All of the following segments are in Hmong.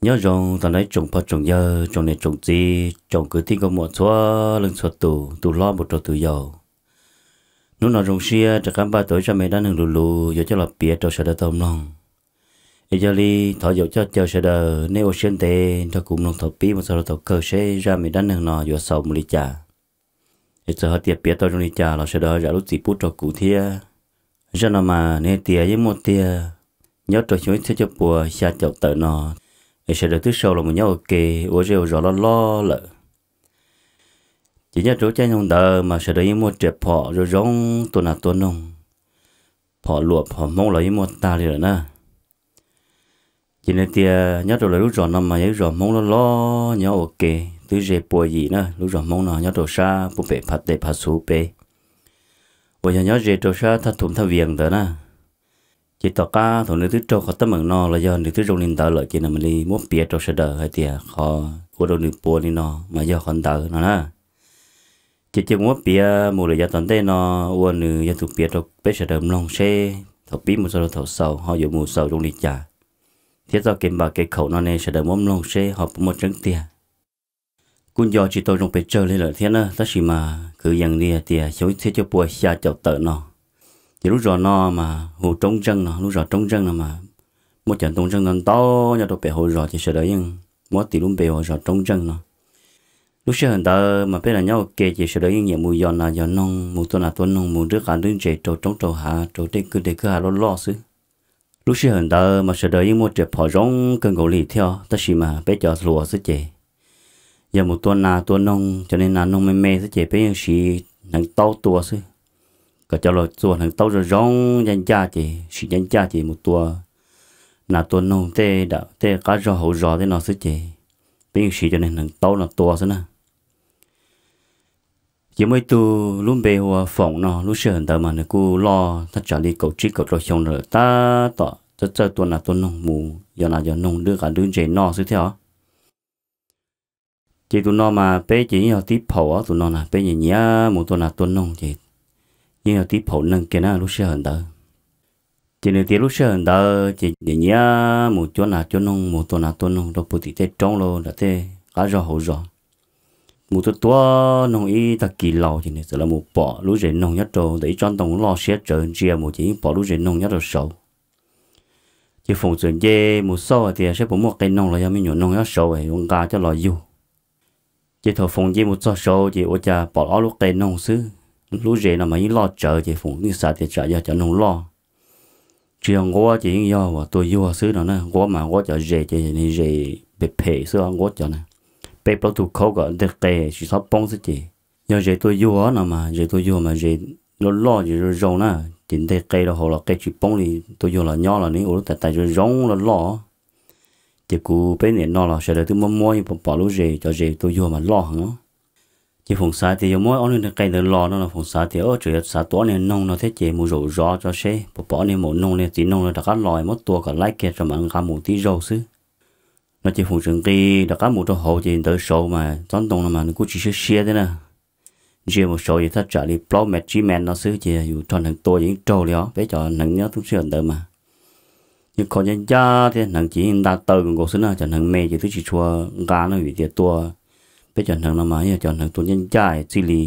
Nyob zoo tag nrho ib tsoom pog tsoom yawg, tsoom niam tsoom txiv, tsoom kwv tij nkauj muam txhua leej txhua tus, tus hlob mus rau tus yau. Hnub no zoo siab rov qab npaj tau ib zaj me dab neeg luv luv yuav coj los piav rau sawv daws tau mloog. Es yog li thov yaum coj caw sawv daws nej ua siab ntev nrog kuv mloog thaum pib mus txog rau thaum kawg seb zaj me dab neeg no yuav xaus mus li cas. Es txawm hais tias piav tau zoo li cas los sawv daws zam lub txim pub rau kuv thiab. Zaj no mas nws hais tias yeej muaj tiag, nyob rau xyoo ib txhiab cuaj puas xya caum tawm no, es sawv daws twb sau los mus nyob ua ke, ua zej ua zos loj loj lawm. Ces nyob rau lub caij nyoog ntawd mas sawv daws yeej muaj riam phom zoo zoo tua nas tua noog, phom luam phom hmoob los yeej muaj tag li lawm na. Ces nws tias nyob rau lawv lub zos no mas yog lub zos hmoob loj loj nyob ua ke, twb ze pua yim na. Lub zos hmoob no nyob rau sab pub pem phav tes phav xuv pem, uas yog nyob ze rau sab thaj thum thaj vias ntawd na. Ces tom qab thaum nws twb raug qhov teeb meem no los yog nws twb zoo li ntawd lawm ces nws mam li muab piav rau sawv daws hais tias qhov ua rau nws puas li no mas yog qhov ntawd no na. Ces cia kuv muab piav mus lawm yav tom ntej no, ua nws yog tus piav rau peb sawv daws mloog seb thaum pib mus txog rau thaum xaus ho yuav mus xaus zoo li cas, thiab txoj kev npam kev khaum no ne sawv daws muab mloog seb ho puas muaj tseeb tiag. Kuj nco tsis tau zoo pes tsawg li lawm thiab na, tab sis mas kwv yees li hais tias xyoo ib txhiab cuaj puas xya caum tawm no, ces lub zos no mas hu Roob Ntseej no. Lub zos Roob Ntseej no mas muaj cov ntoo ntseej ntau ntau nyob rau pem hauv zos ces sawv daws yeej muab tis lub npe ua zos Roob Ntseej no. Lub sij hawm ntawd mas peb los nyob ua ke ces sawv daws yeej nyiam mus yos nas yos noog, mus tua nas tua noog, mus nrwb qav nrwb ntses rau roob rau hav, rau dej kwj deg kwj ha loj loj xwb. Lub sij hawm ntawd mas sawv daws yeej muaj riam phom zoo kawg nkaus li thiab, tab sis mas peb cov hluas xwb ces yog mus tua nas tua noog, cov niag nas noog me me xwb ces peb yeej siv hneev taub tua xwb. Kom cov los txua hneev taub zoo zoo ncaj ncaj ces siv ncaj ncaj ces mus tua nas tua noog tej dam tej qab zog hauv zos tej no xwb ces peb yeej siv cov niag hneev taub no tua xwb na. Ces muaj ib tug lub npe hu ua Foom no, lub sij hawm ntawd mas nws kuj loj thaj tsam li kaum tsib kaum rau xyoo lawm, tab tom txawj txawj tua nas tua noog, mus yos nas yos noog, nrwb qav nrwb ntses noj xwb thiab os. Ces tus no mas peb ces yeej yog tib phaum os, tus no na peb nyiam nyiam mus tua nas tua noog ces yeej yog tib phaum neeg kiag na lub sij hawm ntawd. Ces nws tias lub sij hawm ntawd ces nyiam nyiam mus cuab nas cuab noog, mus tua nas tua noog rau puag tim tej roob los nram tej qab zog hauv zos. Mus tua tua noog ib tag kis laus ces nws txawm los mus pom lub zes noog nyob rau ntawm ib tsob ntoo loj siab tsawv, ntsia mus ces yeej pom lub zes noog nyob rau saud. Ces Foom txawm nce mus xauj hais tias saib puas muaj qe noog los yog me nyuam noog nyob saud yuav nqa coj los yug. Ces thaum Foom nce mus txog saud ces ua cas pom ob lub qe noog xwb. Lub zes no mas yeej loj tsawv ces Foom yeej xav tias tsam yog cov noog loj, tsis yog nquab ces yeej yog uas tua yuag xwb no na. Nquab mas nquab cov zes ces zes phem phem xwb os, nquab cov na, peb plaub tug khaub kom nteg qe tsis txhob poob xwb ces. Yog zes tua yuag no mas zes tua yuag mas zes loj loj ces zoo zoo na, ces nteg qe rau hauv los qe tsis poob li, tua yuag los nyob los nws ua lub tais tais zoo zoo loj loj. Ces kuv peb niam no los sawv daws twb muab muab yeej pom pom lub zes, cov zes tua yuag mas loj heev. Ces Foom xav tias yuav muab ob niag nteg qe ntawd los no los Foom xav tias tseem yuav xav tua ob niag noog no thiab ces mus zaum zov tso seb puas pom ob niag maum noog li txiv noog no rov qab los muab tua kom laib kiag tso mam nqa mus tib zaug xwb no. Ces Foom tseem nqis rov qab mus rau hauv ces ntawd saud mas tsob ntoo no mas nws kuj tsis siab siab thiab na. Ntsia mus saud ces thaj tsam li plaub mev tsib mev no xwb ces yus rho hneev tua ces yeej raug li os, peb cov hneev nyob tub sij hawm ntawd mas yeej kho ncaj ncaj thiab, hneev ces yeej nta taw nkaus xwb na, cov hneev me ces twb tsis tshua nqa no vim tias tua peb cov hneev no mas yog cov hneev tua ncaj ncaj txij li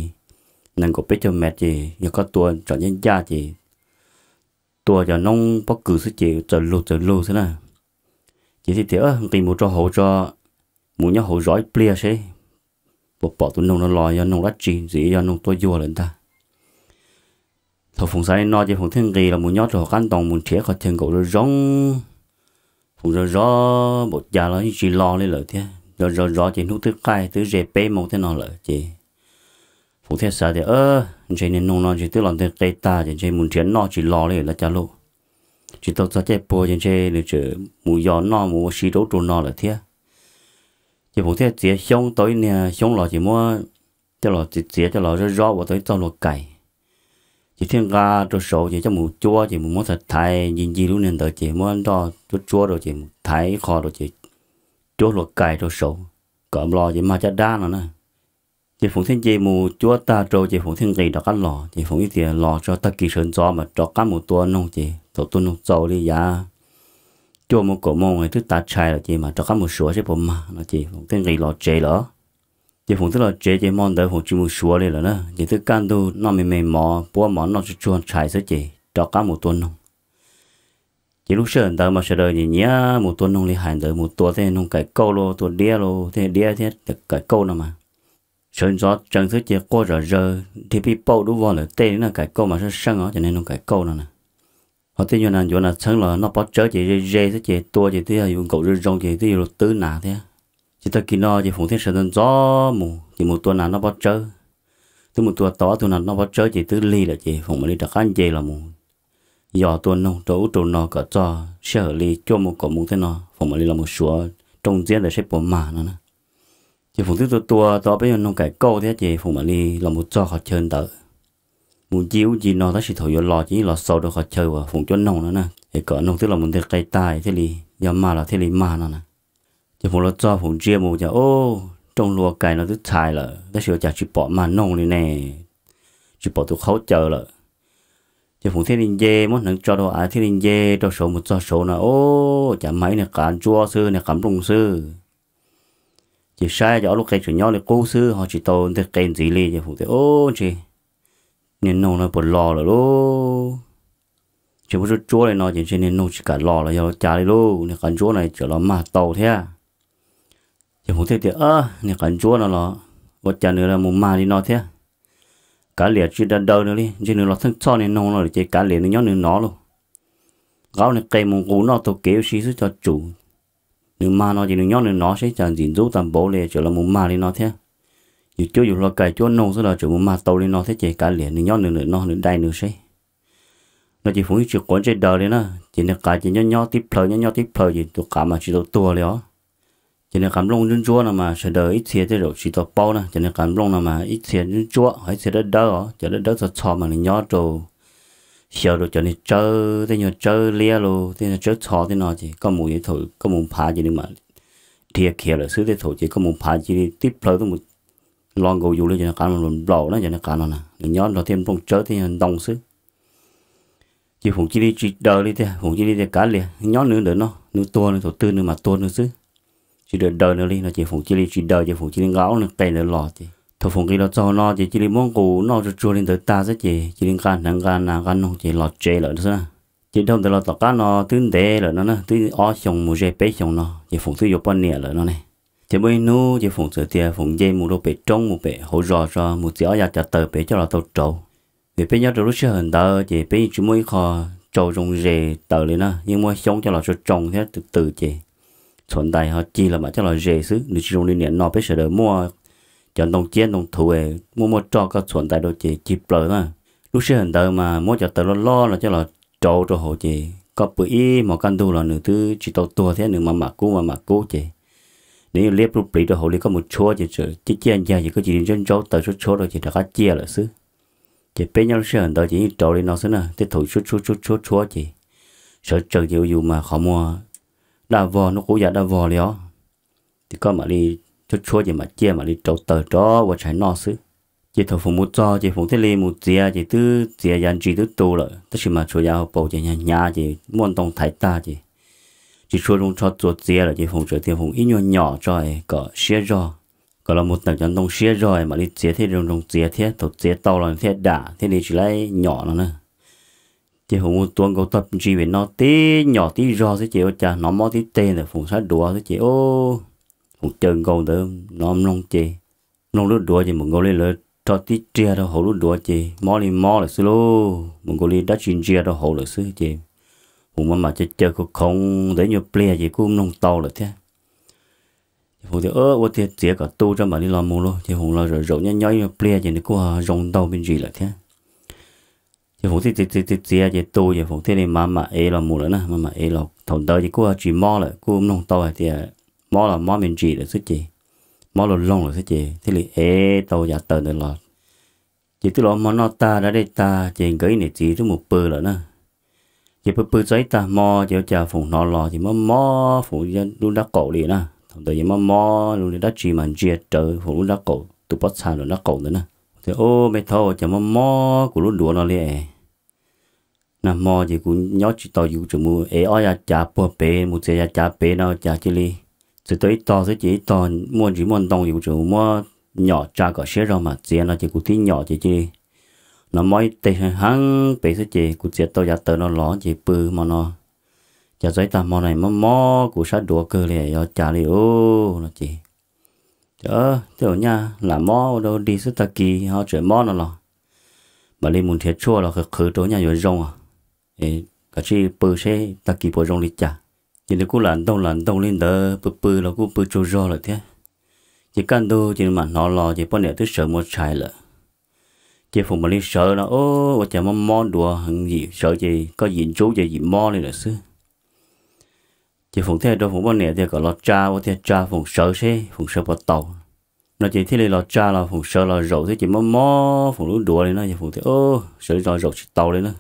nees nkaum peb caug mev ces yog koj tua tsom ncaj ncaj ces tua cov noob pob kws xwb ces txawm lug txawm lug xwb na. Ces thiaj tias nqis mus rau hauv tso, mus nyob hauv zov ib pliag seb puas pom tus noog no los yog noog dab tsi, ntxim yog noog tua yuag lawm ntag. Thaum Foom xav li no ces Foom thiaj nqis los mus nyob rau hauv qab ntoo mus nrhiav qhov chaw nkaum zoo zoo. Foom zov zov npaum cas los yeej tsis los li lawm thiab, zov zov zov ces hnub twb qaij twb ze peb moo tej no lawm ces Foom thiaj xav tias ntshe niag noog no ntshe twb los nteg qe tag ces ntshe mus nrhiav noj tsis los li lawm cas lauj. Tsis tau txog caij puag ces ntshe nws tseem mus yos noj mus ua si rau ub rau no lawm thiab. Ces Foom thiaj txiav xyoob tau ib niag xyoob los ces muab coj los txiav txiav coj los zov zov ua tau ib txoj hlua kais. Ces thiaj nqa rau saud ces coj mus cuab ces mus muab thaiv thaiv ncig ncig lub niag ntawd ces muab nroj tsuab tsuab rau ces mus thaiv ib qho rau ces cuab hlua kais rau saud kom los ces mag caj dab no na. Ces Foom thiaj nce mus cuab tag rau ces Foom thiaj nqis rov qab los ces Foom ib tias los tso tag kis sawv ntxov mas rov qab mus tua noog ces thaum tua noog txaus li yav cuaj mus kaum moos twb tav tshais lawm ces mam rov qab mus suav seb puas mag no ces Foom twb nqis los tsev lawm. Ces Foom twb los tsev ces hmo ntawd Foom tsis mus suav li lawm na, ces twb kaj ntug noj me me mov, puab mov noj tsuag tsuag tshais xwb ces rov qab mus tua noog. Ces lub sij hawm ntawd mas sawv daws nyiam nyiam mus tua noog li hais ntawd, mus tua tej noog kaim kauj los, tua diab los, tej diab thiab kaim kauj no mas sawv ntxov tsees xwb ces quaj zom zaws dhia pij pauj dub vog lawm tej li na. Kaim kauj mas sab seej os, cov niag noog kaim kauj no na. Ho tej nyuag nas ncuav nas txheeb los noj pob tsawb ces ze ze xwb ces tua ces twb yog yus nkaum zoo zoo ces twb yuav luag twb nas thiab. Ces tag kis no ces Foom thiaj sawv ntxov ntxov mus ces mus tua nas noj pob tsawb. Twb mus tua tau ob tug nas noj pob tsawb ces twb lig lawm ces Foom mam li rov qab nce los mus yos tua noog rau ub rau no kom txog sij hawm li cuaj mus kaum moos tej no Foom mam li los mus suav rooj ntxiab ntawd seb puas mag no na. Ces Foom twb tua tua tau ob peb nyuag noog kaim kauj thiab ces Foom mam li los mus txog qhov chaw ntawd. Mus ncig ub ncig no tab sis thaum yuav los ces yeej los xaus rau qhov chaw uas Foom cuab noog no na, es kom noog twb los mus nteg qe tag thiaj li, yog mag los thiaj li mag no na. Ces Foom los txog Foom ntsia mus cas ub, rooj hlua kais no twb txhais lawm tab sis ua cas tsis pom mag noog li ne, tsis pom tus qhaub caws lawm. Ces Foom thiaj li nce muab hneev tso rau av thiaj li nce rau saud mus txog saud no ub, cas mag ib niag qav ntsuab xwb, niag qav nplooj xwb. Ces saib ces ob lub qe tseem nyob li qub xwb ho tsis tau nteg qe ntxiv li ces Foom tias ub ntshe niag noog no puas los lawm lauj. Ntshe muab tsuab tsuab li no ces ntshe niag noog tsis kam los los yog ua cas li lauj, niag qav ntsuab no tseem los mag tau thiab. Ces Foom thiaj tias niag qav ntsuab no los ua cas nws mus mag li no thiab. Kav liam tsis daws daws nws li, ntshe nws los theej txhoj niag noog no lawm ces kav liam nws nyob nws nov lauj. Nqa niag qe mus nqus noj taug kev ua si xwb tso tsum. Nws mag no ces nws nyob nws nov seb cas ntxim ntxub tag npaum li tseem los mus mag li no thiab. Yus cuab yus hlua kais cuab noog xwb los tseem mus mag tau li no thiab ces kav liam nws nyob nws ntawm no nws dai nws seb. No ces Foom yeej tsis quav ntsej daws li na, ces niag qav ces nyob nyob tib plhaw nyob nyob tib plhaw ces tus qav mas tsis tau tuag li os. Ces niag qav nplooj ntsuab ntsuab no mas sawv daws ib txhia tej zaum tsis tau paub na, ces niag qav nplooj no mas ib txhia ntsuab ntsuab ho ib txhia dawb dawb os, cov dawb dawb txho txho mas nws nyob rau xyaw rau cov niag tsawb, tej nyuag tsawb liab los tej nyuag tsawb txho tej no ces koj mus thaum koj mus phav ces nws mam dhia khiav lawm xwb, tej thaum ces koj mus phav cia li tib plhaw tuaj mus lo nkaus yus li cov niag qav nplooj nplaum na, cov niag qav no na nws nyob nrog tej nplooj tsawb tej nyuag ntoo xwb. Ces Foom cia li tsis daws li tiag, Foom cia li tias kav liam nyob nws ntawm no, nws tuag nws thaum twg nws mam tuag nws xwb, tsis daws daws nws li no ces Foom cia li tsis daws ces Foom cia li nqa ob niag qe ntawd los ces thaum Foom nqis los txog no ces cia li muab nqus noj tsuag tsuag li ntawd tag xwb ces cia li nqa hneev nqa nas nqa noog ces los tsev lawm xwb na. Ces dhau ntawd los tom qab no twb ntev lawm no na, twb ob xyoos mus ze peb xyoos no ces Foom twb yuav poj niam lawm no ne. Ces muaj ib hnub ces Foom txawm tias Foom nce mus rau pem roob mus pem hauv zos tso mus txiav ob yav cov taws pem coj los tau rauv. Vim peb nyob rau lub sij hawm ntawd ces peb yeej tsis muaj ib qho tsau zoo ze taws li na, yeej muab xyoob coj los tsoo tsoo thiab tws tws ces txhuam ntais ho cig los mam coj los ze xwb, nws tsis zoo li niam no peb sawv daws muaj cov ntoo ciab ntoo thuv muaj muaj roj koj txhuam ntais rau ces cig plaws na. Lub sij hawm ntawd mas muab cov taws loj loj no coj los rauv rau hauv ces koj pw ib hmos kaj ntug los nws twb tsis tau tuag thiab nws mam mam kub mam mam kub ces nws yeej liab pluj pliv rau hauv li, koj mus tshuab ces txawm ciaj ciaj ncag ces koj cia li ntsaub ntsaub taws tshuab tshuab rau ces rov qab ciaj lawm xwb. Ces peb nyob lub sij hawm ntawd ces yeej rauv li no xwb na, tej thaum tshuab tshuab tshuab tshuab tshuab ces sawv tsees ces ua yus mas qhov muag daj vog, hnub qub ya daj vog li os. Ces koj mam li tshuab tshuab ces mam ciaj mam li rauv taws rov ua tshais noj xwb. Ces thaum Foom mus txog ces Foom thiaj li mus txiav ces twb txiav yav ntsis twb tu lawm tab sis mas tshuav yav hauv paus ces hnyav hnyav ces muaj ntoo thaiv tag ces tsis tshua zoo tsho txuas txiav lawm ces Foom txawm tias Foom ib nyuag nyom tso es kom siab zog, kom los mus teem cov ntoo siab zog es mam li txiav thiaj zoo zoo txiav thiab thaum txiav tau los thiaj dam thiaj li tsis laib nyom no na. Ces Foom mus tuav nkaus tog ntsis pem no tib nyom tib zog xwb ces ua cas hnov mob tib teg ntawm Foom sab duav xwb ces Foom caw nkaus ntawd no mloog ces mloog lub duav ces npaum nkaus li lawv rho tib riag rau hauv lub duav ces mob li mob lawm xwb lauj, npaum nkaus li dab tsi ntsia rau hauv lawm xwb ces Foom mam mam caw caw khoov khoov ntawd ib nyuag pliag ces kuj mloog tau lawm thiab. Ces Foom tias ua tiag txiav kom tu tso mam li los mus lauj. Ces Foom los zaum zaum nyob nyob ib nyuag pliag ces nws kuj ho zoo ntaug me ntsis lawm thiab. Ces Foom thiaj txiav txiav txiav txiav ces tu ces Foom thiaj li mam mam ev los mus lawm na, mam mam ev los thaum ntawd ces kuj ho tsis mob lawm, kuj mloog tau hais tias mob los mob me ntsis lawm xwb ces mob loo loog lawm xwb ces thiaj li ev tau yav taws ntawd los. Ces twb los hmo noj tag da dej tag ces nkawd ib niam txiv twb mus pw lawm na. Ces pw pw txog ib tag hmo ces ua cas Foom hnov los ces mob mob Foom lub nrab qaum li na. Thaum ntawd ces mob mob zoo li dab tsi mas ntsia rawv Foom lub nrab qaum, tus pob txha nram nrab qaum ntawd na. Tias, Ub, me thaub, ua cas mob mob kuv lub duav no li es? Nag hmo ces kuv nyob tsis tau ces kuv tseem mus ev ob yav cav puag pem mus txiav yav cav pem no cas cia li txiav tau ib tog xwb ces ib tog muaj ntsis muaj ntoo ces kuv tseem muab nyom tsa kom siab zog mam txiav no ces kuv tib nyom ces cia li hnov mob ib teg heev pem xwb ces kuv txiav tau yav tawv no los ces pw hmo no. Cas txog ib tag hmo no mob mob kuv sab duav kawg li yog cas li no ces, tej zaum nyaj lam mob ua dog dig xwb tag kis ho tseem mob no los mam li mus nrhiav tshuaj los qhwv qhwv rau nyaj yuav zoo, kav tsij pw seb tag kis puas zoo li cas. Ces nws kuj lam ntoog lam ntoog li ntawd pw pw los kuj pw tsaug zog lawm thiab. Ces kaj ntug ces nws mam hnov los ces poj niam twb sawv mus tshais lawm. Ces Foom mam li sawv no, ua cas mob mob duav heev, yim sawv ces koj yim ntsub ces yim mob li lawm xwb. Ces Foom thiaj hais rau Foom poj niam tias kom los tsa ua tiag, tsa Foom sawv seb Foom sawv puas tau no ces thiaj li los tsa los Foom sawv los zaum xwb ces mob mob Foom lub duav li no ces Foom tias sawv los zaum tsis tau li na.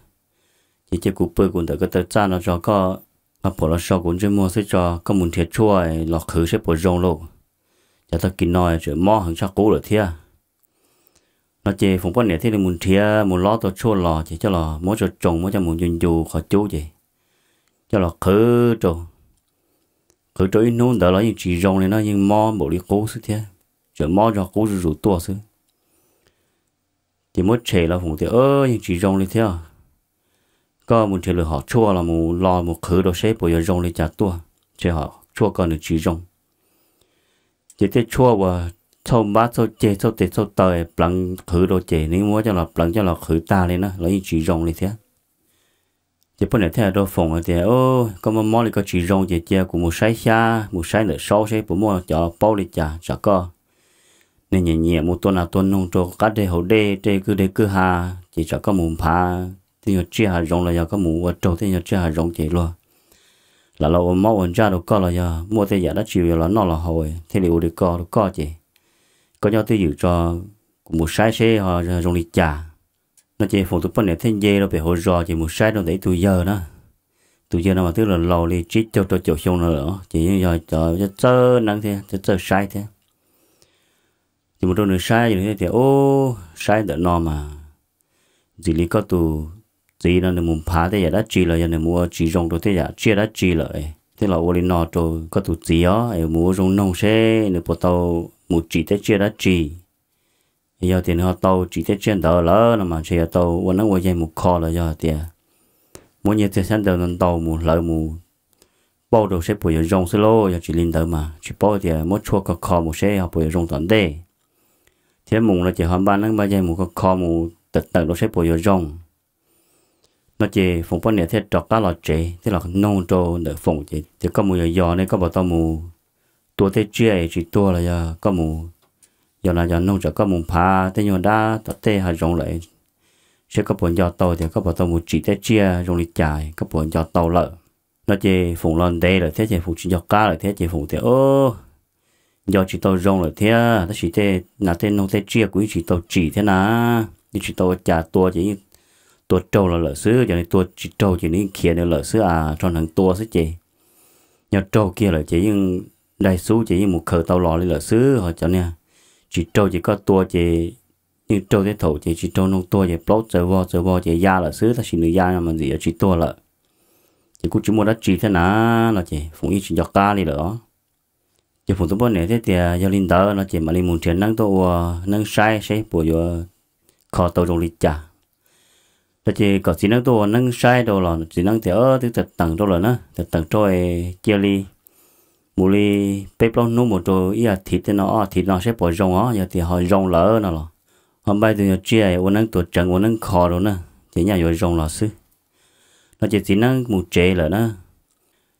Ces cia kuv pw kuv ntawm ko taw txaj no tso, koj phuam los so kuv ntsej muag xwb tso, koj mus nrhiav tshuaj los qhwv seb puas zoo lauj. Cas tag kis no tseem mob heev tshaj qub lawm thiab no ces Foom poj niam thiaj li mus nrhiav mus lob tau tshuaj los ces coj los muab tso tsoo muab coj mus ncu ncu qhov cub ces coj los qhwv rau, qhwv rau ib hnub ntawd los yeej tsis zoo li no, yeej mob npaum li qub xwb thiab, tseem mob zog qub zuj zus tuaj xwb. Ces muab tshem los Foom tias yeej tsis zoo li thiab, koj mus nrhiav lwm hom tshuaj los mus los mus qhwv rau seb puas yuav zoo li cas tuaj, tshem hom tshuaj ko nws tsis zoo. Ces tej tshuaj uas txhauj npab txhauj ceg txhauj tes txhauj taw pleev qhwv rau ces nws muab coj los pleev coj los qhwv tag li na los yeej tsis zoo li thiab. Ces poj niam thiaj hais rau Foom hais tias, koj mob mob li koj tsis zoo ces cia kuv mus saib xyab mus saib ntawm saub seb puas muaj cov paub li cas, tsam koj nyiam nyiam mus tua nas tua noog rau qab deg hauv dej tej kwj deg kwj ha, ces tsam koj mus nphav tej nyuag tsiaj hav zoov los yog koj mus ua raug tej nyuag tsiaj hav zoov ces luag lam los ua mob ua ntsaj rau koj los yog muaj tej yam dab tsi yuav los noj los haus thiaj li ua li ko rau koj ces koj nyob twj ywm tso, kuv mus saib seb ho zoo li cas no ces Foom tus poj niam thiaj nce rau pem hauv zos ces mus saib rau ntawm ib tug yawg na. Tus yawg no mas twb laus laus li tsib caug rau caum xyoo no lawm ces yeej yog cov txawj neeb thiab txawj saib thiab. Ces mus rau nws saib ces nws thiaj tias, ub, saib ntawm no mas ntxim li koj tus txiv no nws mus nphav tej yam dab tsi los yog nws mus ua tsis zoo rau tej yam tsiaj dab tsi lawm, thiaj los ua li no rau koj tus txiv os, es mus ua zoo noog seb nws puas tau mus tsim tej tsiaj dab tsi. Yog tias nws ho tau tsim tej tsiaj ntawd lawm no mas ntshe yuav tau ua neeb ua yaig mus kho los yog tias muab nyiaj txiag xyab ntawv ntau mus hlawv mus pauj rau seb puas yuav zoo xwb lauj, yog tsis li ntawd mas tsis paub tias muab tshuaj kho kho mus seb ho puas yuav zoo tom ntej. Thiab mus no ces ho npaj neeb npaj yaig mus kho kho mus tawm tawm rau seb puas yuav zoo no ces Foom poj niam thiaj rov qab los tsev thiaj los noog rau ntawm Foom ces tias, koj mus yos yos ne koj puas tau mus tua tej tsiaj es tsis tuag los yog koj mus yos nas yos noog tsam koj mus nphav tej nyuag dab tom tej hav zoov lawm, seb koj puas nco tau tias koj puas tau mus tsim tej tsiaj zoo li cas, koj puas nco tau lawm no ces Foom los ntev lawm thiab ces Foom tsis nco qab lawm thiab ces Foom tias, nco tsis tau zoo lawm thiab, tab sis tej nas tej noog tej tsiaj kuv yeej tsis tau tsim thiab na, yeej tsis tau ua cas, tua ces yeej tua raug los lawm xwb, cov nws tua tsis raug ces nws yeej khiav nws lawm xwb as, rho hneev tua xwb ces yog raug kiag lawm ces yeej daig xub ces yeej mus khaws tau los li lawm xwb, ho cov niag tsis raug ces koj tua ces yeej raug tej thaum ces tsis raug noog tuag ces plaub txawv vog txawv vog ces ya lawm xwb, tab sis nws ya mas ntxim yuav tsis tuag lawm, ces kuj tsis muaj dab tsi thiab na no ces Foom yeej tsis nco qab li lawm os. Ces Foom tus poj niam thiaj tias yog li ntawd no ces mam li mus nrhiav neeb tuaj ua neeb saib seb puas yuav kho tau zoo li cas no ces kom txiv neeb tuaj ua neeb saib rau los txiv neeb tias twb tawm teem rau lawm na, tawm teem rau cia li mus li peb plaub hnub mus rau ib as thiv tej no ob as thiv no seb puas zoo os, yog tias ho zoo lawm no los ho npaj tus nyuag tsiaj ua neeb tuav tseev ua neeb kho rau na, ces nyaj yuav zoo los xwb no ces txiv neeb mus tsev lawm na.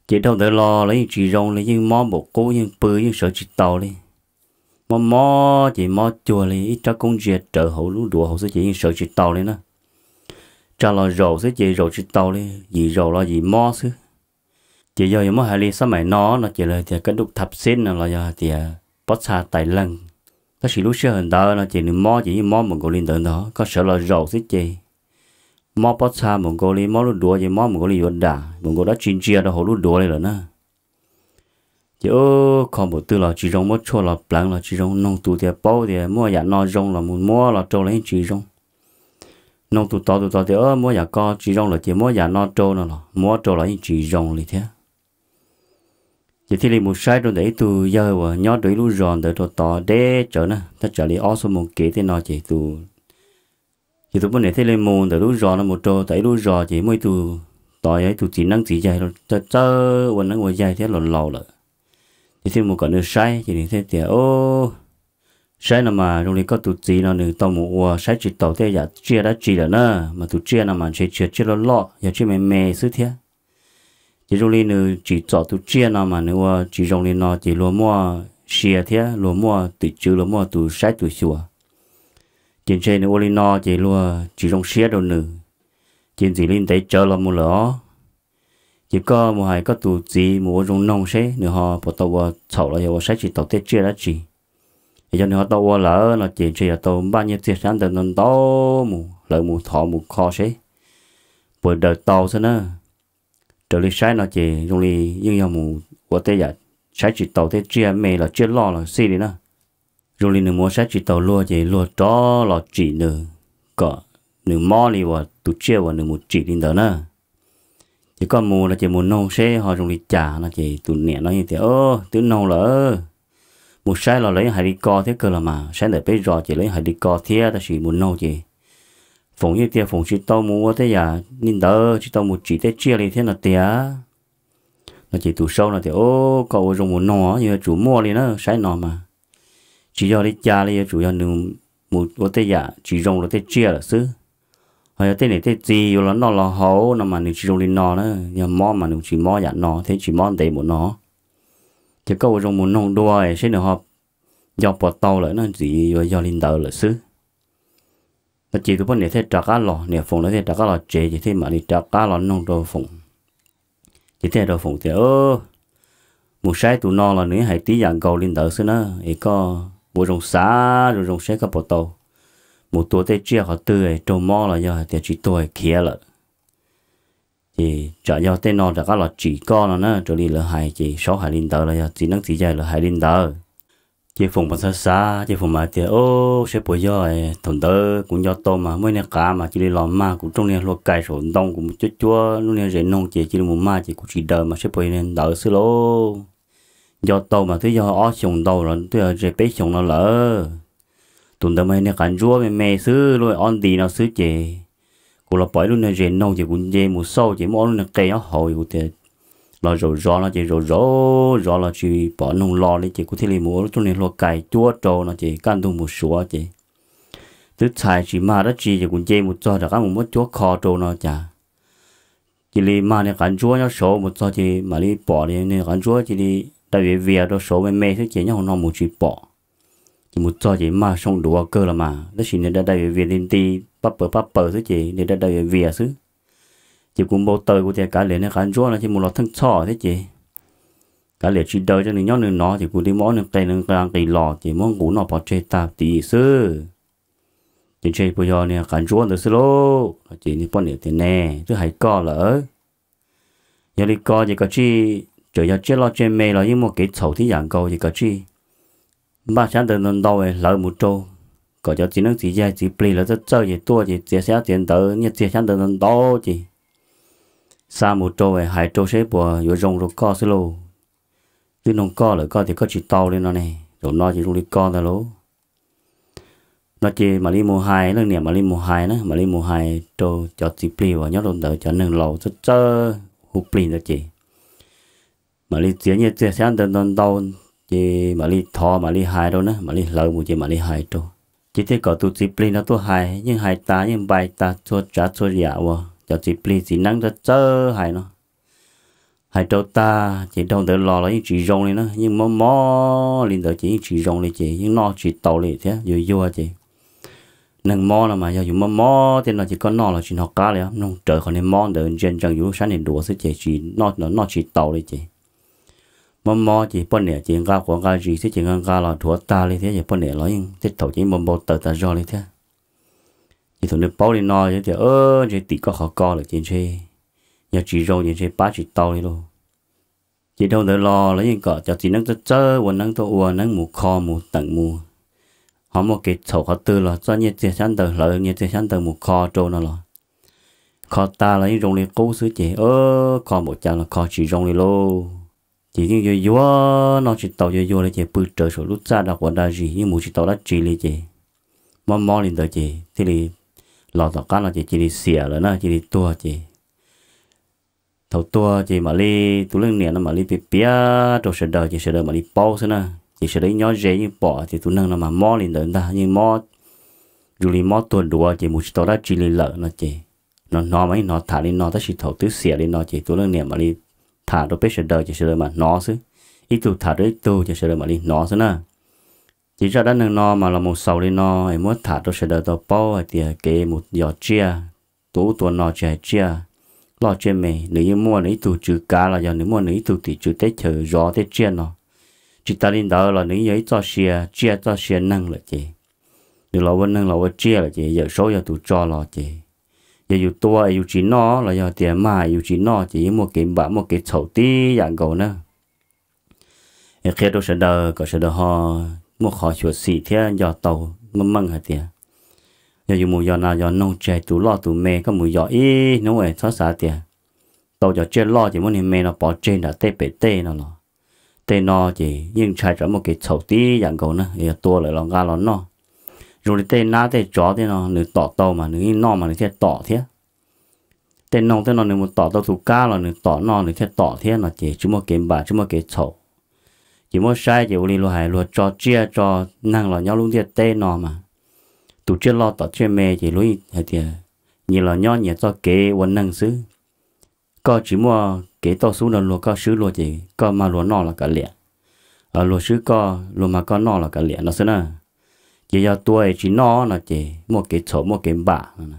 Ces dhau ntawd los los yeej tsis zoo li, yeej mob npaum qub yeej pw yeej sawv tsis tau li. Mob mob ces mob cuag li ib rab koob ntsia rawv hauv lub duav hauv xwb ces yeej sawv tsis tau li na. Tsa los zaum xwb ces zaum tsis tau li, yim zaum los yim mob xwb. Ces yog yuav muab hais li xab maim no no ces lawv tias kab duj thab xib no los yog hais tias pob txha tais leeg. Tab sis lub sij hawm ntawd no ces nws mob ces yeej mob npaum nkaus li ntawd ntag, koj sawv los zaum xwb ces mob pob txha npaum nkaus li, mob lub duav ces mob npaum nkaus li yuav dam, npaum nkaus dab tsi ntsia rau hauv lub duav li lawm na. Ces ub, kho npaum twg los tsis zoo, muab tshuaj los pleev los tsis zoo, noog tus tias paub tias muaj yam no zoo los mus muab los rau los yeej tsis zoo. Nug tus tod, tus tod tias, Muab yam ko tsis zoo lawm ces muab yam no rau no los muab rau los yeej tsis zoo li thiab. Ces thiaj li mus saib rau ntawm ib tug yawg uas nyob rau ib lub zos ntawd rau tod deb tsawv na, thaj tsam li ob xuab moos kev tej no ces ces tus poj niam thiaj li mus ntawm lub zos no mus rau tom ib lub zos ces muaj ib tug, tod yog ib tug txiv neeb txiv yaig txawj ua neeb ua yaig thiab laus laus lawm. Ces thiaj mus kom nws saib ces nws thiaj tias, Saib no mas zoo li koj tus txiv no nws tau mus ua saib tsis taus tej yam tsiaj dab tsi lawm na, mas tus tsiaj no mas ntshe tsis yog tsiaj loj loj, yog tsiaj me me xwb thiab. Ces zoo li nws tsim txom tus tsiaj no mas nws ua tsis zoo li no ces luag muaj sia thiab luag muaj tim tswv, luag muaj tus saib tus xyuas. Ces ntshe nws ua li no ces luag tsis zoo siab rau nws, ces ntxim li ntev tsawv los mus lawm os. Ces koj mus hais koj tus txiv mus ua zoo noog seb nws ho puas tau ua txhaum los yog ua saib tsis taus tej tsiaj dab tsi. Es yog nws ho tau ua lawm no ces ntshe yuav tau npaj nyiaj txiag xyab ntawv ntau ntau mus hlawv mus thov mus kho seb puas daws tau xwb na. Raws li saib no ces zoo li yeej yog mus ua tej yam saib tsis taus tej tsiaj me los tsiaj loj los xij li na. Zoo li nws mus ua saib tsis taus luag ces luag rov los tsim nws kom nws mob li uas tus tsiaj uas nws mus tsim li ntawd na. Ces koj mus no ces mus noog seb ho zoo li cas no ces tus niam no yeej tias, Twb noog lawm, mus saib los lawv yeej hais li ko thiab kawg los mas, saib ntawm peb zos ces lawv yeej hais li ko thiab, tab sis mus noog ces Foom yeej tias Foom tsis tau mus ua tej yam li ntawd, tsis tau mus tsim tej tsiaj li thiab no tiag. No ces tus saub no tias, Koj ua zoo mus noog, yuav tsum muaj li na, saib no mas tsis yog li cas li, yuav tsum yog nws mus ua tej yam tsis zoo rau tej tsiaj lawm xwb. Ho yog tej niam tej txiv yuav los noj los haus no mas nws tsis zoo li no na, yog mob mas nws tsis mob yam no thiab tsis mob ntev mus no. Ces koj ua zoo mus noog dua seb nws ho nco puas tau lawm no, ntxim yuav yog li ntawd lawm xwb. No ces tus poj niam thiaj rov qab los, niam Foom lawv thiaj rov qab los tsev ces thiaj mam li rov qab los noog rau Foom. Ces thiaj rau Foom tias, Mus saib tus no los nws yeej hais tib yam nkaus li ntawd xwb na, es koj ua zoo xav zoo zoo seb koj puas tau mus tua tej tsiaj qhov twg raug mob los yog hais tias tsis tuag khiav lawm. Ces tsam yog tej no rov qab los tsim koj no na, raws li lawv hais ces saub hais li ntawd los yog txiv neeb txiv yaig lawv hais li ntawd. Ces Foom mas xav xav ces Foom mas tias, Seb puas yog, thaum ntawd kuv nco tau mas muaj ib niag qav mas cia li los mag kuv rooj niag hlua kais saum ntoo, kuv mus cuab cuab lub niag zes noog ces cia li mus mag ces kuv tsis daws mas seb puas yog niag ntawd xwb lauj. Nco tau mas twb yog ob xyoos ntau los twb yog ze peb xyoos no lawm. Tus ntawd mas yog niag qav ntsuab me me xwb, lub ob nti no xwb ces kuv los pom ib lub niag zes noog ces kuv nce mus xauj ces muaj ob lub niag qe nyob hauv, kuv tias los zaum zov no ces zaum zaum zov los tsis pom noog los li ces kuv thiaj li mus ua lub rooj niag hlua kais cuab rau no ces kaj ntug mus suav ces twb txhais tsis mag dab tsi ces kuv nce mus txog rov qab mus muab cuab kho rau no cas cia li mag niag qav ntsuab nyob saud, mus txog ces mam li pom niag qav ntsuab cia li dai viav vias rau saud me me xwb ces nyob hauv no mus tsis pom. Ces mus txog ces mag soo duav kawg los mas tab sis niag dai dai viav vias nti nti, pab paws pab paws xwb ces niag dai dai viav vias xwb. Ces kuv npau taws kuv tias kav liam niag qav ntsuab no ces mus los theej txhoj thiab ces kav liam tsis daws, nws nyob nws no ces kuv li muab ob niag qe nqis los ces muab nqus noj pov tseg tag tim xwb. Ces ntshe puas yog niag qav ntsuab ntawd xwb lauj. Ces niag poj niam tias, Ne, twb hais koj lawm, yog li ko ces koj tsij, txawm yog tsiaj loj tsiaj me los yeej muaj kev txhaum tib yam nkaus ces koj tsij npaj xyab ntawv ntau ntau hlawv mus rau, kom cov txiv neeb txiv yaig txiv plig lawv txawj txawj ces tuaj ces txiav xyab txiav ntawv nyiaj txiag xyab ntawv ntau ntau ces xa mus rau hais rau seb puas yuav zoo rau koj xwb lauj. Twb noog koj lawm koj tias koj tsis tau li no ne, zaum no ces zoo li koj ntag lauj. No ces mam li mus hais, leej niam mam li mus hais na, mam li mus hais rau cov txiv plig uas nyob rau ntawd, cov neeg laus txawj txawj hu plig ntawd ces mam li txiav nyiaj txiag xyab ntawv ntau ntau ces mam li thov mam li hais rau na, mam li hlawv mus ces mam li hais rau. Ces thiaj kom tus txiv plig no tuaj hais, yeej hais tas yeej npais tas txhua tsav txhua yam uas cov txiv plig txiv neeb txawj txawj hais no. Hais rau tag ces dhau ntawd los los yeej tsis zoo li na, yeej mob mob li ntawd ces yeej tsis zoo li ces yeej noj tsis taus li thiab, yuag yuag ces neeg mob no mas yog yus mob mob tej no ces koj noj los tsis hnov qab li, mloog rawv qhov niag mob ntawd ntsia ntsees yus lub sab niag duav xwb ces tsis noj, noj tsis taus li ces mob mob ces poj niam ces nqa quav nqa zis xwb ces nqa nqa los dhuav tag li thiab ces poj niam los yeej tej thaum ces yeej npau npau taws tas zog li thiab. Ces thaum nws paub li no yog tias, Ntshe tim koj qhov ko lawm ces ntshe yog tsis zoo ces ntshe pab tsis tau li lauj. Ces dhau ntawd los los yeej kom cov txiv neeb txawj txawj ua neeb tuaj ua neeb mus kho mus teem mus ho muaj kev txhaum qhov twg los txoj nyiaj txiag xyab ntawv hlawv nyiaj txiag xyab ntawv mus kho rau no los kho tag los yeej zoo li qub xwb ces kho npaum cas los kho tsis zoo li lauj. Ces yeej yuag yuag noj tsis tau yuag yuag li ces pw rawv saum lub txaj da quav da zis yeej mus tsis tau dab tsi li ces mob mob li ntawd ces thiaj li los tom qab no ces cia li xiam lawm na cia li tuag ces thaum tuag ces mam li tus leej niam no mam li piav piav rau sawv daws ces sawv daws mam li paub xwb na. Ces sawv daws ib nyob ze yeej pom tias tus neeg no mas mob li ntawd ntag yeej mob, zoo li mob tuag duav ces mus tsis tau dab tsi li lawm no ces hnov hnov mas yeej hnov tham li no tab sis thaum twb xiam li no ces tus leej niam mam li tham rau peb sawv daws ces sawv daws mam hnov xwb. Ib tug tham rau ib tug ces sawv daws mam li hnov xwb na. Ces zaj dab neeg no mas los mus xaus li no es muab tham rau sawv daws tau paub hais tias kev mus yos tsiaj tua ub tua no tsis hais tsiaj loj tsiaj me nws yeej muaj nws ib tug tswv kav los yog nws muaj nws ib tug tim tswv teb chaws zov tej tsiaj no. Tsis tas li ntawd los nws yeej yog ib txoj sia tsiaj txoj sia neeg lawm ces nws los ua neeg los ua tsiaj lawm ces Yawm Saub yog tus tso los ces yog yus tua es yus tsis noj los yog tias mag yus tsis noj ces yeej muaj kev npam muaj kev txhaum tib yam nkaus na. Es qhia rau sawv daws kom sawv daws ho muaj qhov xyuam xim thiab nco tau meej meej hais tias yog yus mus yos nas yos noog tsis hais tus loj tus me koj mus yos ib hnub es txhob xav tias tau cov tsiaj loj ces muab niag me no pov tseg nram tej pem tej no los tej no ces yeej ntshai tsam muaj kev txhaum tib yam nkaus na. Yog tua lawm los nqa los noj zoo li tej nab tej tsov tej no nws tom tau mas nws yeej noj mas nws thiaj tom thiab. Tej noog tej no nws mus tom tau tus kab los nws tom noj nws thiaj tom thiab no ces tsis muaj kev npam tsis muaj kev txhaum. Ces muab saib ces ua li luag hais luag tso tsiaj tso neeg los nyob lub ntiaj teb no mas tus tsiaj loj tom tsiaj me ces luag hais tias nyias los nyob nyias txoj kev ua neeg xwb. Koj tsis muaj kev tauj xub nrog luag koj swb luag ces koj mag luag noj los kav liam, luag swb koj luag mag koj noj los kav liam no xwb na. Ces yog tua es tsis noj no ces muaj kev txhaum muaj kev npam no.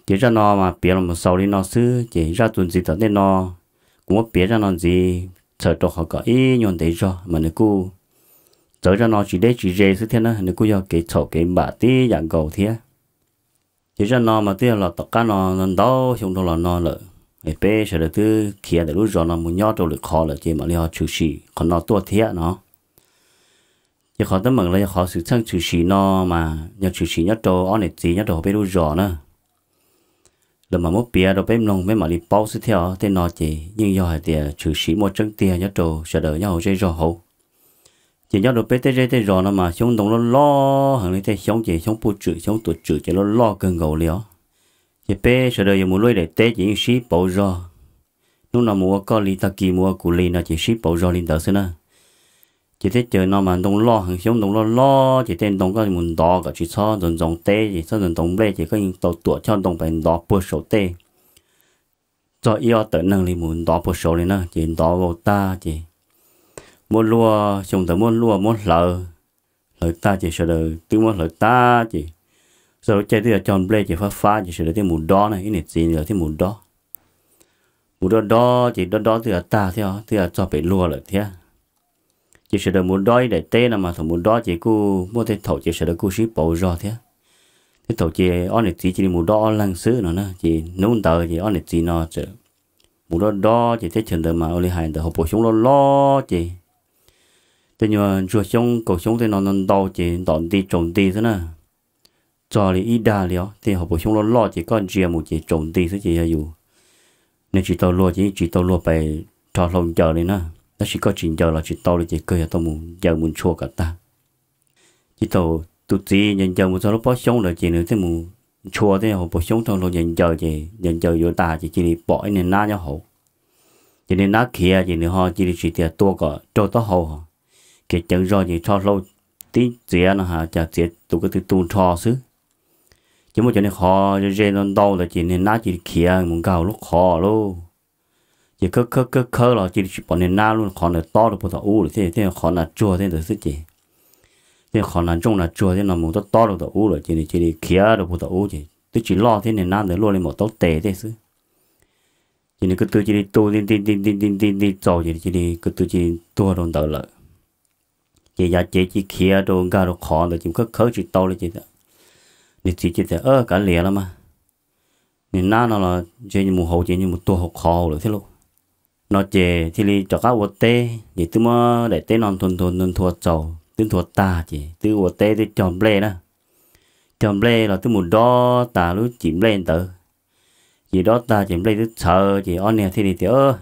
Ces zaj no mas piav los mus xaus li no xwb ces zaj txuas ntxiv tom ntej no kuv muab piav zaj no ntxiv txhawm rau qhov kom ib nyuag ntev zog mas nws kuj txawv zaj no tsis deb tsis ze xwb thiab na nws kuj yog kev txhaum kev npam tib yam nkaus thiab. Ces zaj no mas twb yog los tom qab no ntau xyoo dhau los no lawm es peb sawv daws twb khiav ntawm lub zos no mus nyob rau lwm qhov lawm ces mam li ho tshwm sim qhov no tuaj thiab no. Ces qhov teeb meem los yog qhov xwm txheej tshwm sim no mas yog tshwm sim nyob rau ob niam txiv nyob rau hauv peb lub zos na. Lawv mam muab piav rau peb mloog peb mam li paub xwb thiab os. Tej no ces yeej yog hais tias tshwm sim muaj tseeb tiag nyob rau sawv daws nyob hauv zej zog hauv. Ces nyob rau peb tej zej tej zos no mas xyoob ntoo loj loj heev li, tej xyoob ces xyoob puj tswm xyoob tuam tswm ces loj loj kawg nkaus li os. Ces peb sawv daws yuav mus luaj ib daim teb ces yeej sib pauv zog. Hnub no mus ua koj li, tag kis mus ua kuv li no ces sib pauv zog li ntawd xwb na. Ces teb chaws no mas ntoo loj heev, xyoob ntoo loj loj ces tej ntoo koj mus ntov kom tsis txhob ntxoov ntxoov teb ces txhob ntxoov ntxoov nplej ces koj yeej tau tuam choj ntoo pais ntov puag saum tej txog ib ob tawm neeg li mus ntov puag saud li na. Ces ntov vau tag ces muab luaj, xyoo ntawd muab luaj muab hlawv, hlawv tag ces sawv daws twb muab hlawv tag ces txog lub caij twb yuav cog nplej ces fab fab ces sawv daws thiaj mus dob na, ib niam txiv lawv thiaj mus dob. Mus dob dob ces dob dob twb yuav tag thiab, twb yuav txog pem luag lawm thiab. Ces sawv daws mus dob ib daim teb no mas thaum mus dob ces kuj muaj tej thaum ces sawv daws kuj sib pauv zog thiab. Tej thaum ces ob niam txiv cia li mus dob ob leeg xwb no na. Ces hnub ntawd ces ob niam txiv no txawm mus dob dob ces teb chaws ntawd mas ua li hais ntawd hauv paus xyoob loj loj ces tej nyuag ntsuag xyoob kaus xyoob tej no ntau ces ntom nti tsaus nti xwb na. Txog li ib dag li os, tej hauv paus xyoob loj loj ces koj ntsia mus ces tsaus nti xwb ces yog yus neeg tsis tau luag ces yeej tsis tau luag pais rho hlau ncaws li na. Tab sis koj tsis ncaws los tsis tau li ces kawg yog tau mus ncaws mus ntshua kom tag. Ces thaum tus txiv ncaws ncaws mus txog lub pob xyoob ntawd ces nws thiaj mus ntshua tej hauv paus xyoob rho hlau ncaws ncaws ces ncaws ncaws yuav tas ces cia li pom ib niag nab nyob hauv. Ces niag nab khiav ces nws ho cia li tsis tias tua kom raug taub hau, khiav ceev zog ces rho hlau tib txiav no has cas txiav tus ko tw tu nrho xwb. Ces muaj cov niag qhov ze ze ntau ntau ntawd ces niag nab cia li khiav mus nkag hauv lub qhov lauj. Ces khawb khawb khawb khawb los cia li tsis pom niag nab lub qhov ntawd tob rau puag tom ub lawm thiab, tej qhov nas tsuag tej ntawd xwb ces tej qhov nas ntsooj nas tsuag thiab no mus tob tob rau tom ub lawm ces nws cia li khiav rau puag tom ub ces twb tsis loj thiab, niag nab ntawd luaj li npaum taub tes tej xwb. Ces nws ko tw cia li tu nti nti nti nti nti nti nti txaus ces cia li ko tw cia li tuag rau ntawd lawm. Ces yav cev cia li khiav rau nkag rau qhov ntawd ces khawb khawb tsis tau li ces niag txiv cia li tias, Kav liam los mas, niag nab no los ntshe mus hauv ces mus tuag hauv qhov lawm thiab lauj. No ces thiaj li rov qab ua teb ces twb muab daim teb no nthua nthua nthua txaus. twb nthua tag ces twb ua teb twb cog nplej na. Cog nplej los twb mus dob tas lub cim nplej ntawd. Ces dob tag ces nplej twb txhawv ces ob niag thiaj li tias,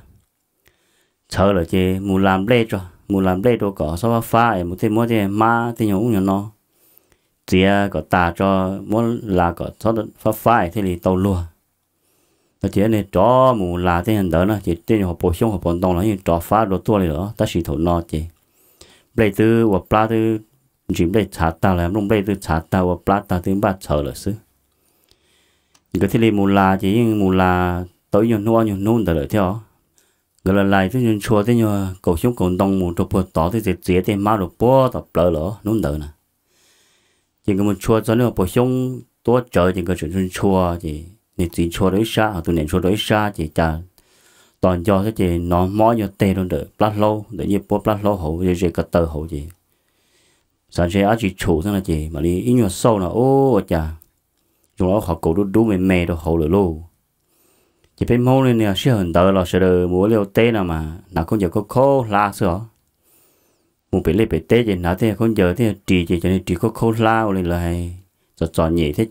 txhawv lawm ces mus las nplej tso, mus las nplej rau kom txhob fab fab es mus tej muab tej hmab tej nyuag ub nyuag no txiav kom tas tso, muab las kom txhob fab fab es thiaj li tau luag. No ces ob niag rov mus las tej ntawd na ces tej nyuag hauv paus xyoob hauv paus ntoo los yeej rov fab dua tuaj li lawm. Tab sis thaum no ces nplej twb ua plab twb ntsis nplej txhav tag los nplooj nplej twb txhav tag ua plab tag twb npaj txhawv lawm xwb. Nkawd thiaj li mus las ces yeej mus las tau ib nyuag hnub ob nyuag hnub ntawd lawm thiab os. Nkawd las las twb ntshua tej nyuag kaus xyoob kaus ntoo mus rau puag tod twb txiav txiav tej hmab rau puag tom plawv lawm hnub ntawd na. Ces nkawd mus tshua txog niag paus xyoob tuab tsawv ces nkawd tseem ntshua ces niag txiv ntshua rau ib sab ho tus niam ntshua rau ib sab ces cas tos nco xwb ces hnov mob ib nyuag teg rau ntawm plab hlaub ntawm ncej puab plab hlaub hauv ze ze ko taw hauv ces xav ntshe dab tsi tshum xwb no ces mam li ib nyuag xauj no ua cas zoo li qhov kaus dub dub me me rau hauv lawm lauj. Ces peb Hmoob li niag sij hawm ntawd los sawv daws mus ua liaj ua teb no mas hnav khaub ncaws khaub khaub hlab xwb os. Mus pem liaj pem teb ces hnav tej khaub ncaws tej ris ces cov niag ris khaub khaub hlab ua li lawv hais txom txom nyem thiab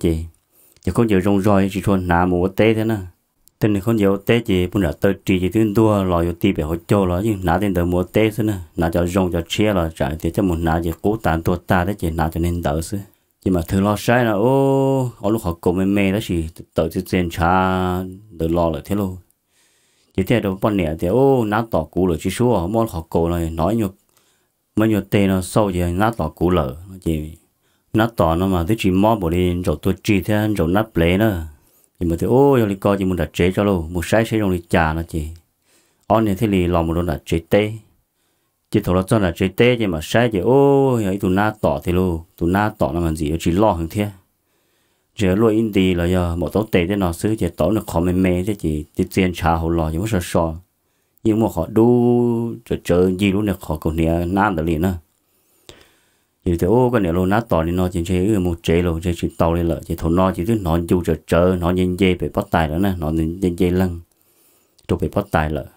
ces cov khaub ncaws zoo zog tsis tshua hnav mus ua teb thiab na. Tej niag khaub ncaws ua teb ces puag nram taw ris ces twb ntuag los yuav ti pem hauv caug los yeej hnav tej ntawd mus ua teb xwb na, hnav cov zoo cov tshiab los tsam tias coj mus hnav ces qub tas ntuag tag thiab ces hnav cov niag ntawd xwb. Ces mam thwm los saib no ob lub qhov kaus me me tab sis tawm txia txia ntshav ntawd los lawm thiab lauj. Ces thiaj rau poj niam tias, Ub, nab tom kuv lawm tsis sub, muab qhov kaus no hnov muaj ib nyuag teg no xauj ces nab tom kuv lawm no ces nab tom no mas twb tsis mob npaum li ntsaum tuag rig thiab ntsaum nab plev na. Ces mam tias, Ub, yog li ko ces mus nram tsev tso lauj, mus saib saib zoo li cas no ces ob niag thiaj li los mus rau nram tsev teb. Ces thaum los txog nram tsev teb ces mam saib ces, Ub, yog ib tug nab tom tiag lauj, tus nab tom no mas ntxim yuav tsis loj heev thiab. Ntshe luaj ib nti los yog maum taub tes tej no xwb ces tom lub niag qhov me me thiab ces txia txia ntshav hauv los ces muab so so yeej muaj qhov dub tsawv tsawv ncig lub niag qhov kaus hniav nab ntawd li na. Ces tias, Ub, koj niam lauj, nab tom li no ces ntshe wb mus tsev lauj, ntshe tsis tau li lawm. Ces thaum no ces twb hnov ncu tsawv tsawv, hnov nce nce pem pob tais lawm na, hnov nce nce leeg rau pem pob tais lawm.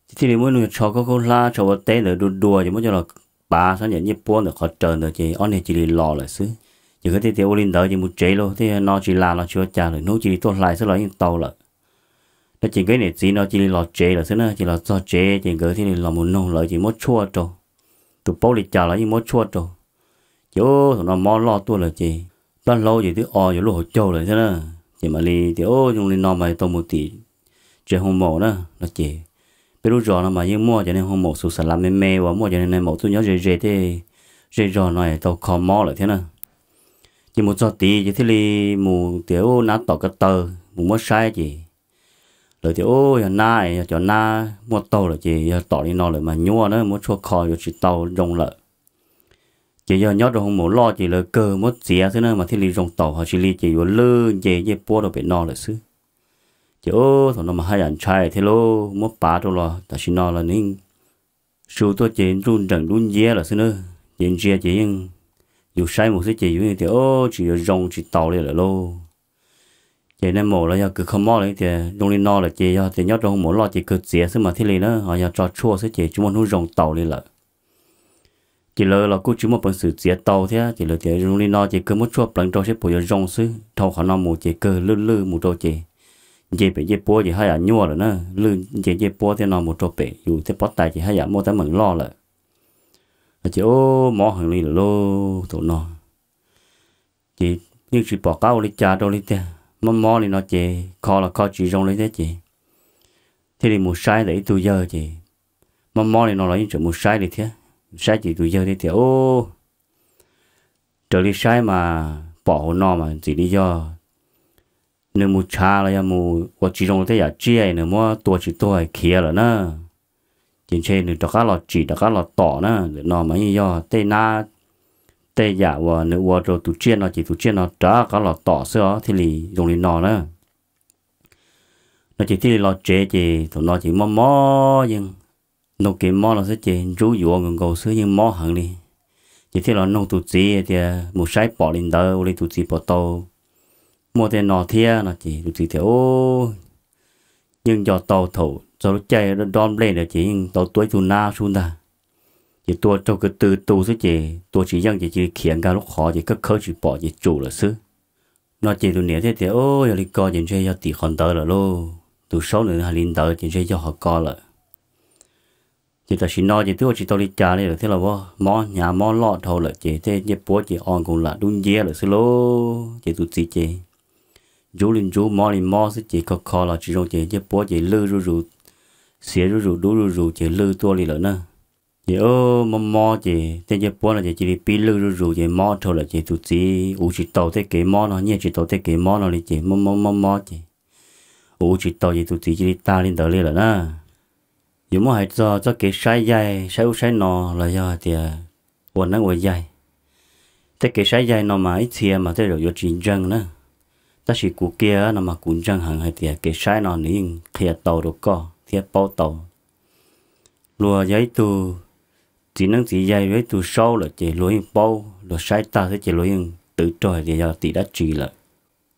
Ces thiaj li muab ib nyuag tsho khaub khaub hlab tsho ua teb ntawd dua dua ces muab coj los pav sab ncaim ncej puab ntawm qhov raws ntawd ces ob niag cia li los lawm xwb. Ces nkawd thiaj tias, Ua li ntawd ces mus tsev lauj, tej no tsis las los tsis ua cas lawm, hnub cia li tuaj hlais xwb los yeej tau lawm. No ces nkawd niam txiv no cia li los tsev lawm xwb na. Ces los txog tsev ces nkawd thiaj li los mus noog lawv ces muab tshuaj rau. Tus paub li cas los yeej muab tshuaj rau. Ces ub, thaum no mob loj tuaj lawm ces plab hlaub ces twb o yuav luaj hauv caug lawm thiab na. Ces mam li tias, Ub, zoo li no mas tau mus tim tsev hoo maum na no ces peb lub zos no mas yeej muaj cov niag hoo maum xus xa lav me me uas muaj cov niag nais maum tuaj nyob ze ze tej zej zog no tau kho mob lawm thiab na. Ces mus txog tid ces thiaj li mus tias, Ub, nab tom ko taw, mus muab saib ces lawv tias, Ub, yog nab, yog cov nab muaj taug lawm ces yog tom li no lawm mas nyuaj na, muab tshuaj kho yuav tsis tau zoo lawm. Ces yog nyob rau hoo maum loj ces lawv kawg muab txiav xwb na mas thiaj li zoo taus, ho tsis li ces yuav lwj nce ncej puab rau pem no lawm xwb. Ces ub, thaum no mas haj yam ntshai thiab lauj, muab pav rau los tam sim no los nws yeej su tuaj ces nruj nreem dub nciab lawm xwb na. Ces ntsia ces yeej, yus saib mus xwb ces yus yeej tias, Ub, tsis yuav zoo tsis taus li lawm lauj. Ces nais maum los yog kws kho mob lawv tias zoo li no lawm ces yog tias nyob rau hoo maum loj ces kawg txiav xwb mas thiaj li na, ho yog tso tshuaj xwb ces tsis muaj hnub zoo taus li lawm. Ces lawv los kuj tsis muaj peev xwm txiav tau thiab ces lawv tias zoo li no ces kawg muab tshuaj pleev rau seb puas yuav zoo xwb, dhau qhov no mus ces kawg lwj lwj mus rau ces nce pem ncej puab ces haj yam nyuaj lawm na, lwj nce ncej puab thiab no mus rau pem yus tej pob tais ces haj yam muaj teeb meem loj lawm. Ces ub, mob heev li lawm lauj thaum no. Ces yeej tsis pom qab ua li cas rau li tiag, mob mob li no ces kho los kho tsis zoo li thiab ces thiaj li mus saib ntawm ib tug yawg ces mob mob li no los yeej tseem mus saib li thiab. Saib ces tus yawg thiaj tias, Ub, raws li saib mas pom hauv no mas ntxim li yog nws mus tshav los yog mus ua tsis zoo tej yam tsiaj nws muab tua tsis tuag khiav lawm na. Ces ntshe nws rov qab los tsim rov qab los tom na, ntawm no mas yeej yog tej nab tej yam uas nws ua rau tus tsiaj no ces tus tsiaj no rov qab los tom xwb os thiaj li zoo li no na. No ces thiaj li los tsev ces thaum no ces mob mob yeej, nug kev mob no xwb ces ntsub yuav nkaus nkaus xwb yeej mob heev li. Ces thiaj los nug tus txiv tias mus saib pom li ntawd ua li tus txiv pom tau muaj tej no thiab no ces tus txiv tias, Ub, yeej nco tau thaum txog lub caij dob nplej ntawd ces yeej tau tua ib tug nab sub ntag. Ces tua raug ko tw tu xwb ces tua tsis yeej ces cia li khiav nkag lub qhov ces khawb khawb tsis pom ces tsum lawm xwb. No ces tus niam thiaj tias, Yog li ko ces ntshe yog tim qhov ntawd lawm lauj, tus saub nws hais li ntawd ces ntshe yog qhov ko lawm. Ces tam sim no ces twb ua tsis tau li cas li lawm thiab los, mob hnyav mob loj dhau lawm ces tej ncej puab ces o nkoos lam dub nciab lawm xwb lauj. Ces tus txiv ces ntsuv li ntsuv mob li mob xwb ces kho kho los tsis zoo ces ncej puab ces lwj zuj zus, xiav zuj zus dub zuj zus ces lwj tuaj li lawm na. Ces mob mob ces tej ncej puab no ces cia li pib lwj zuj zus ces mob dhau lawm ces tus txiv ua tsis tau tej kev mob no, nyiaj tsis tau tej kev mob no li ces mob mob mob mob ces ua tsis tau ces tus txiv cia li tag li ntawd li lawm na. Yuav muab hais txog txoj kev saib yaig saib ub saib no los yog hais tias ua neeb ua yaig, tej kev saib yaig no mas ib txhia mas tej zaum yuav tsis ntseeg na, tab sis kuv kiag no mas kuv ntseeg heev hais tias kev saib no nws yeej qhia tau rau koj thiab paub tau. Luag yog ib tug txiv neeb txiv yaig, yog ib tug saub lawm ces luag yeej paub, luag saib tag xwb ces luag yeej twv rog hais tias yog tim dab tsi lawm.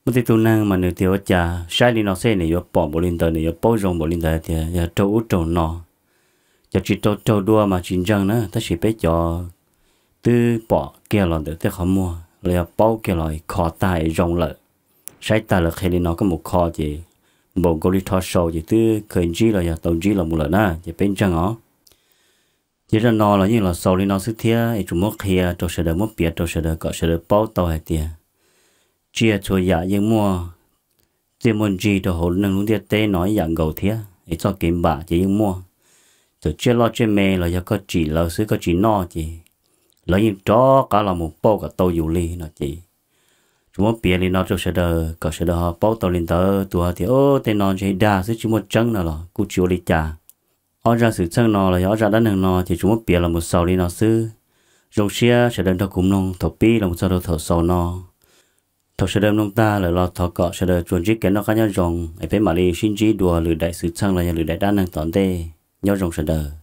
Muaj tej tug neeg mas nws tias ua cas saib li no xwb nws yuav pom npaum li ntawd, nws yuav paub zoo npaum li ntawd tias yog raug ub raug no. Cov tsis tau raug dua mas tsis ntseeg na, tab sis peb cov twb pom kiag los ntawm tej qhov muag los yog paub kiag los kho tag es zoo lawm, saib tag lawv qhia li no koj mus kho ces npaum nkaus li rho sau ces twb khaws ntsib los yog tau ntsib los mus lawm na ces peb ntseeg os. Ces zaj no los yeej los xaus li no xwb thiab es tsuas muab qhia rau sawv daws, muab piav rau sawv daws kom sawv daws paub tau hais tias tsiaj txhua yam yeej muaj txiaj muaj ntsig rau hauv neeg lub ntiaj teb no ib yam nkaus thiab es txoj kev npam ces yeej muaj. Txawm tsiaj loj tsiaj me los yog koj tsim lawv xwb koj tsis noj ces lawv yeej rov qab los mus pauj kom tau yus li no ces tsuas muab piav li no rau sawv daws kom sawv daws ho paub tau li ntawd. Tus ho tias tej no ntshe dag xwb tsis muaj tseeb no los kuj tsis ua li cas. Ob zaj xwm txheej no los yog ob zaj dab neeg no ces tsuas muab piav los mus xaus li no xwb. Zoo siab sawv daws nrog kuv mloog thaum pib los mus txog rau thaum xaus no. Thaum sawv daws mloog tag lawm los thov kom sawv daws tsuas ntsib kev noj qab nyob zoo es peb mam li sib ntsib dua lwm daim xwm txheej los yog lwm daim dab neeg tom ntej. Nyob zoo sawv daws.